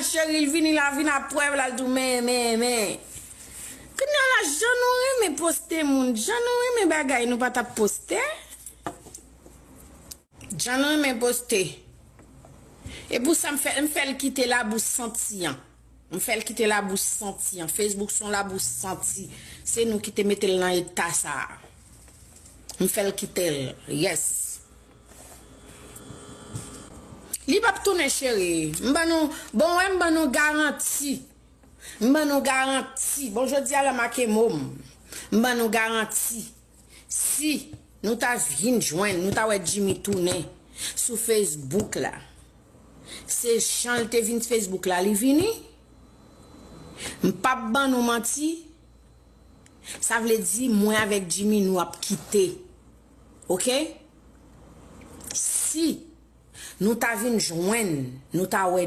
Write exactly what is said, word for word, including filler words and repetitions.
cheri, l vini la, vin apre w la, l di w men, men, men. Kounye a la, jan nou renmen poste moun, jan nou renmen bagay nou pa t ap poste. Jan nou renmen poste. E pou sa m fè, m fè l kite labou santi an. M fè l kite labou santi an. Facebook se yon labou santi. Se nou ki te mete l nan eta sa a. M fè l kite l. Yes. Li p ap tounen, cheri. M ban nou, bon, wè, m ban nou garanti. M ban nou garanti. Bon, jodi a la make mo m. M ban nou garanti. Si nou ta vin jwenn, nou ta wè Jimmy tounen sou Facebook la. Se jan l te vin Facebook la, li vini. M p ap ban nou manti. Sa vle di, mwen avèk Jimmy, nou ap kite. Oke? Si nou ta vin jwenn, nou ta wè